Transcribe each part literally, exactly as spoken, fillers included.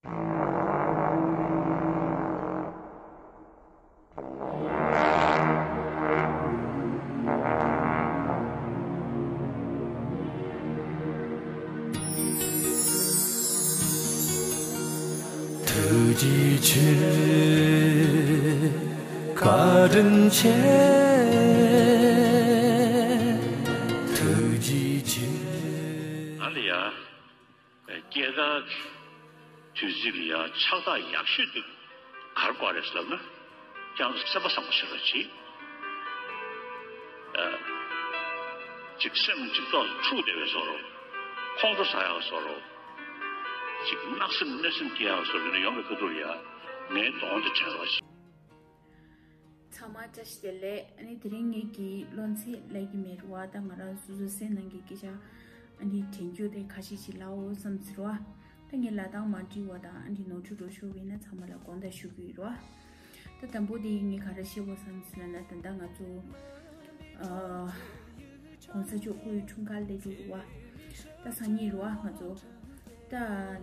ཐུགས་རྗེ་ཆེ། བཀའ་དྲིན་ཆེ། ཐུགས་རྗེ་ཆེ། ཨ་ལ་ཡ། སྐྱེས་སྐར་དུས་ཚིགས་ལ་ཡང་ཕྱག་རྟགས་ཡག་ཤོས་དེ་ག་རེ་དགོས་རེད་ཟེར་ལབ་ན། ཁྱེད་རང་ཚོ་སེམས་པ་བཟང་པོ་བྱེད་རོགས་གྱིས། ཨ། གཅིག་སེམས་གཅིག་ཐོག་ལ་འཁྲུག་བསྡད་པའི་བཟོ་འདྲ། ཁོང་ཁྲོ་ཟ་ཡག་བཟོ་འདྲ། གཅིག་བརྣབ་སེམས་གནོད་སེམས་སྐྱེ་ཡག་བཟོ་འདྲ་ཡོང་བའི་ཁ་ཐུག་ལ་ཡང་ངའི་གདོང་དེ་དྲན་རོགས་གྱིས། ཚང་མ་བཀྲ་ཤིས་བདེ་ལེགས། ཨ་ནི་དེ་རིང་ངེད་ཀྱི་བློ་འཚབ་ལབ་ཀྱི་མེད་རེད་བ། ད་ང་རང་སོ་སོ་སེམས་ནང་གི་སྐད་ཆ་ཨ་ནི་དྲན་རྒྱུ་དེ་ཁ་ཤས་ཤིག་ལབ་འོ་བསམ་ཟེར་བ། ད་ངས་ལབ་སྟངས་མ་འགྲིག་པ་དང་ཨ་ནི་ནོར་འཁྲུལ་འགྲོ་ཤོར་བ་ཡིན་ན་ཚང་མ་ལ་དགོངས་དག་ཞུ་གི་ཡོད་རེད་བ། ད་དང་པོ་དེ་ངས་ག་རེ་བཤད་དགོས་བསམ་ཟེར་ན། ད་ལྟ་ང་ཚོ་ཨ་གོང་ས་མཆོག་སྐུའི་འཁྲུངས་སྐར་སླེབས་འདུག་རེད་བ། ད་སང་ཉིན་རེད་བ། ང་ཚོ་ད་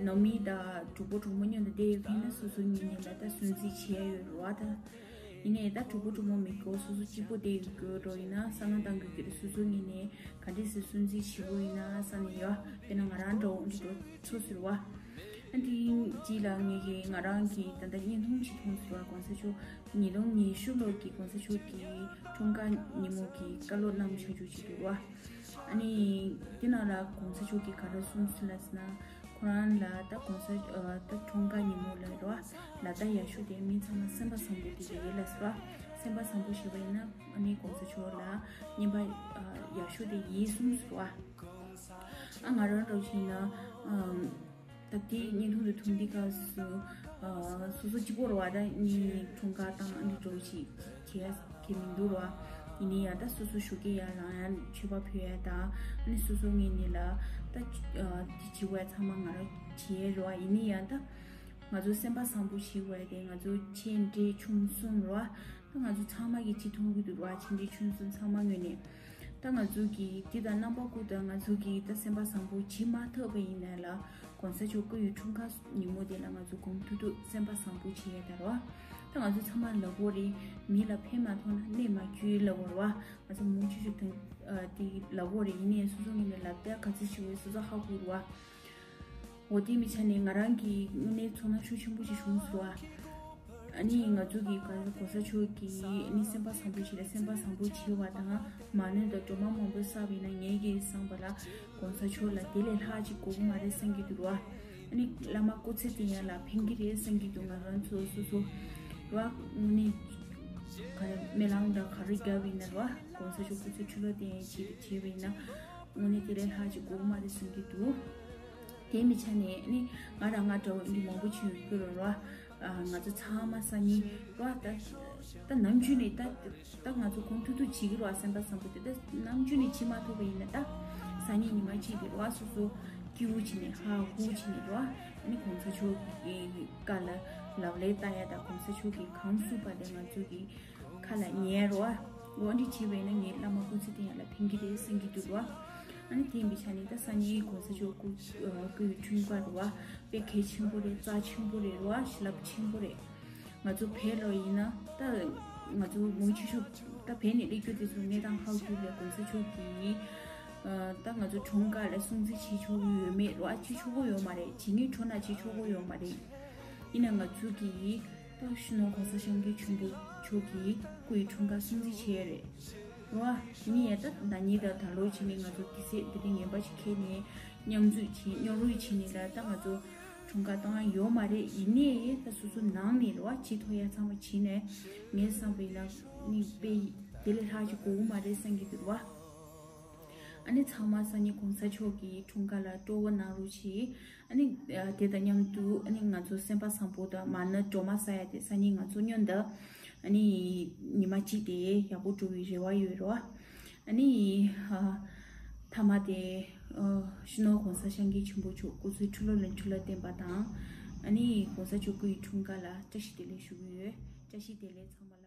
ནང་མི་དང་གྲོགས་པོ་གྲོགས་མོ་མཉམ་དུ་བསྡད་ཡོད་མཁན་ན་སོ་སོ་ངོས་ནས་ལ་ད་སྲུང་བརྩི་བྱས་ཡོད་རེད་བ། ད་ཡིན་ནའི་ད་གྲོགས་པོ་གྲོགས་མོ་མི་དགོས། སོ་སོ་གཅིག་པོ་བསྡད་ཡོད་དགོས་འགྲོ་ཡིན་ན་བསམ་བློ་གཏང་དགོས་ཀྱི་རེད། སོ་སོ་ངོས་ནས་ག་འདྲས་སེ་སྲུང་བརྩི་བྱེད་དགོས་ཡིན་ན་བསམ་ནས་ཡོད། དཔེར་ན་ང་རང་འདྲ་བོ་འདི་འགྲོ་ཚོ་ཟེར་བ། ཨ་འདི་རྗེས་ལ་ངེད་ཀྱི་ང་རང་གི་ད་ལྟ་བརྙན་ཐུང་ཅིག་མཐོང་ཟེར་བ། གོང་ས་མཆོག་ཉིས་སྟོང་ཉི་ཤུ་ལོ་གི་གོང་ས་མཆོག་གི་འཁྲུངས་སྐར་ཉིན་མོ་གི་བཀའ་སློབ་གནང་བཞག་རྒྱུ་ཅིག་འདུག་བ། ཨ་ནི་དེ་ནང་ལ་གོང་ས་མཆོག་གིས་ག་རེ་གསུངས་ཟེར་ལབ་ཟེར་ན། ཁོ་རང་ལ་ད་གོང་ས་ཨ་ད་འཁྲུངས་སྐར་ཉིན་མོ་ལ་རེད་བ། ལ་ད་ཡག་ཤོས་དེ་མི་ཚང་མ་སེམས་པ་བཟང་པོ་དེ་རེད་ལབ་ཟེར་བ། སེམས་པ་བཟང་པོ་ཞེས་པ་ཡིན་ན་ཨ་ནི་གོང་ས་མཆོག་ལ་བརྙས་པ་ཨ་ཡག་ཤོས་དེ་ཡིན་གསུངས་ཟེར་བ། ཨ་ང་རང་འདྲ་བོ་ཞིག་ཡིན་ན་ཨམ། ད་ལྟའི་བརྙན་ཐུང་དུ་མཐོང་དུས་སྐབས་སུ་ཨ་སོ་སོ་གཅིག་པོ་རེད་བ། ད་ངའི་འཁྲུངས་སྐར་དང་ཨ་ནི་འདྲ་བོ་ཞིག་བྱེད་ཡ་གི་མི་འདུག་ར། ཡིན་ནའི་ཡང་ད་སོ་སོ་ཞོགས་ཀས་ཡར་ལངས་ཡ་མཆོད་པ་ཕུལ་ཡ་དང་ཨ་ནི་སོ་སོ་ངོས་ནས་ལ་ད་ཨ་དེ་བྱེད་དགོས་ཡ་ཚང་མ་ང་རང་བྱེད་ཡ་རེད་བ། ཡིན་ནའི་ཡང་ད་ང་ཚོ་སེམས་པ་བཟང་པོ་ཞིག་དགོས་ཡ་དེ་ང་ཚོ་ཆེ་འབྲིང་ཆུང་གསུམ་རེད་བ། ད་ང་ཚོ་ཚང་མ་གིས་ཅི་མཐོང་གི་འདུག་ར། ཆེ་འབྲིང་ཆུང་གསུམ་ཚང་མ་ངོས་ནས། ད་ང་ཚོ་གིས་འདི་དང་རྣམ་པ་ཀུན་ཏུ་ང་ཚོ་གིས་ད་སེམས་པ་བཟང་པོ་བྱེད་མ་ཐུབ་པ་ཡིན་ན་ལ། གོང་ས་མཆོག་སྐུ་ཡི་འཁྲུངས་སྐར་ཉིན་མོ་དེ་ལ་ང་ཚོ་གོང་ཐུག་ཐུག་སེམས་པ་བཟང་པོ་བྱེད་ཡ་ད་རོ། ད་ང་ཚོ་ཚང་མ་ལབ་དགོས་རེད། མི་ལ་ཕན་མ་ཐོགས་ན་གནོད་མ་བསྐྱལ་ལབ་དགོས་རེད་བ། ང་ཚོ་མུ་མཐུད་ཞུ་དང་དེ་ལབ་དགོས་རེད། ཡིན་ནའི་སོ་སོ་ངོས་ནས་ལབ་ད་ག་ཚོད་ཞུ་བའི་སོ་སོ་ཧ་གོ་རེད་བ། འོ་དེ་མི་ཆ་ནས་ང་རང་གི་དངོས་གནས་ཚོར་སྣང་ཤུགས་ཆེན་པོ་ཞིག་བྱུང་སོང་བ། ཨ་ནི་ང་ཚོ་གི་གོང་ས་མཆོག་གིས་ཨ་ནི་སེམས་པ་བཟང་པོ་ཞིག་ལ་སེམས་པ་བཟང་པོ་བྱེད་པ་དང་མ་ཎི་དང་སྒྲོལ་མ་མང་པོ་བསགས་པ་ཡིན་ན་ངེད་ཀྱི་བསམ་པ་ལ་གོང་ས་མཆོག་ལ་དེ་ལས་ལྷག་ཅིག་དགོས་ཀྱི་མ་རེད་བསམ་གྱི་འདུག་ར། ཨ་ནི་བླ་མ་སྐུ་ཚེ་བརྟན་ཡ་ལ་ཕན་གྱི་རེད་བསམ་གྱི་འདུག་ང་རང་ཚོ་སོ་སོ་ར་དངོས་གནས་ག་རེ་སྨོན་ལམ་འདྲ་ག་རེ་བརྒྱབ་པ་ཡིན་ན་ར་གོང་ས་མཆོག་སྐུ་ཚེ་ཁྲི་ལོ་བརྟན་ཡ་ཅིག་བྱས་པ་ཡིན་ན་དངོས་གནས་དེ་ལས་ལྷག་ཅིག་དགོས་ཀྱི་མ་རེད་བསམ་གྱི་འདུག་དེ་མི་ཆ་ནས་ནི་ང་རང་ང་འདྲ་བོ་འདི་མང་པོ་བྱུང་ཡོད་ཀྱི་རེད་ར། ང་ཚོ་ཚང་མ་སང་ཉིན་ར་ད་ད་ནམ་རྒྱུན་ནས་ད་ད་ང་ཚོ་གོང་ཐུག་ཐུག་བྱེད་ཀྱི་ར། སེམས་པ་བཟང་པོ་དེ་ད་ནམ་རྒྱུན་ནས་བྱེད་མ་ཐུབ་པ་ཡིན་ན་ད་སང་ཉིན་ཉི་མ་གཅིག་དེ་ར་སོ་སོ་སྐྱིད་པོ་བྱས་ནས་ཧ་ཧུ་བྱས་ནས་ར་ཨ་ནི་གོང་ས་མཆོག་གི་བཀའ་ལ་ལག་ལེན་བསྟར་ཡ་དང་གོང་ས་མཆོག་གིས་གང་གསུངས་པ་དེ་ང་ཚོ་གི་ཁ་ལ་ཉན་རོ། འོ་འདི་བྱས་པས་ན་ངའི་བླ་མ་སྐུ་ཚེ་བརྟན་ཡ་ལ་ཕན་གྱི་རེད་བསམ་གྱི་འདུག་རོ། ཨ་ནི་དེ་ཡིན་པའི་ཆ་ནས་ད་སང་ཉིན་གོང་ས་མཆོག་སྐུ་སྐུའི་འཁྲུངས་སྐར་རོ། དཔེ་གལ་ཆེན་པོ་རེད། རྩ་ཆེན་པོ་རེད་རོ། བྱིན་རླབས་ཆེན་པོ་རེད། ང་ཚོ་བོད་ལོ་ཡིན་ན་ད་ང་ཚོ་མུ་མཐུད་ད་བོད་ནས་སླེབས་རྒྱུ་དེ་ཚོ་གནས་སྟངས་ཧ་གོ་ལས་གོང་ས་མཆོག་གིས་ད་ང་ཚོ་འཁྲུངས་སྐར་ལ་སྲུང་བརྩི་བྱེད་ཆོག་གི་ཡོད་མེད་རོ། ཨ་བྱེད་ཆོག་གི་ཡོད་མ་རེད། བྱེད་ངེས་འགྲོ་ན་བྱེད་ཆོག་གི་ཡོད་མ་རེད། ཡིན་ན་ང་ཚོ་གིས་ད་སྤྱི་ནོར་གོང་ས་སྐྱབས་མགོན་ཆེན་པོ་མཆོག་གི་སྐུའི་འཁྲུངས་སྐར་སྲུང་བརྩི་བྱས་རེད། རོ། ཡིན་ཡང་ད་ཟླ་ཉིན་དང་ད་ལོ་བྱས་ནས་ང་ཚོ་དུས་ཚོད་འདི་འདྲ་ངན་པ་ཞིག་འཁྱེར་ནས་མཉམ་འཛོམས་བྱས་མཉམ་རུབ་བྱས་ནས་ལ་ད་ང་ཚོ་འཁྲུངས་སྐར་བཏང་ཡ་ཡོད་མ་རེད། ཡིན་ནའི་ད་སོ་སོ་ནང་ནས་རོ་བྱེད་ཐུབ་ཡ་ཚང་མ་བྱས་ནས་ངའི་བསམ་པའི་ལ་ནི་དཔེ་དེ་ལས་ལྷག་ཅིག་དགོས་ཀྱི་མ་རེད་བསམ་གྱི་འདུག་རོ། ཨ་ནི་ཚང་མ་སང་ཉིན་གོང་ས་མཆོག་གི་འཁྲུངས་སྐར་ལ་སྤྲོ་བོ་གནང་རོགས་གྱིས། ཨ་ནི་ཨ་དེ་དང་མཉམ་དུ་ཨ་ནི་ང་ཚོ་སེམས་པ་བཟང་པོ་དང་མ་ཎི་སྒྲོལ་མ་བསགས་ཡ་དེ་སང་ཉིན་ང་ཚོ་མཉམ་དུ་ཨ་ནི་ཉི་མ་གཅིག་དེ་ཡག་པོ་འགྲོ་བའི་རེ་བ་ཡོད་རོ། ཨ་ནི་ཨ་མཐའ་མ་དེ་ཨ་སྤྱི་ནོར་གོང་ས་སྐྱབས་མགོན་ཆེན་པོ་མཆོག་སྐུ་ཚེ་ཁྲི་ལོ་ལ་ཁྲི་ལོ་བརྟན་པ་དང་ཨ་ནི་གོང་ས་མཆོག་སྐུ་ཡི་འཁྲུངས་སྐར་ལ་བཀྲ་ཤིས་བདེ་ལེགས་ཞུ་གི་ཡོད། བཀྲ་ཤིས་བདེ་ལེགས་ཚང་མ་ལ།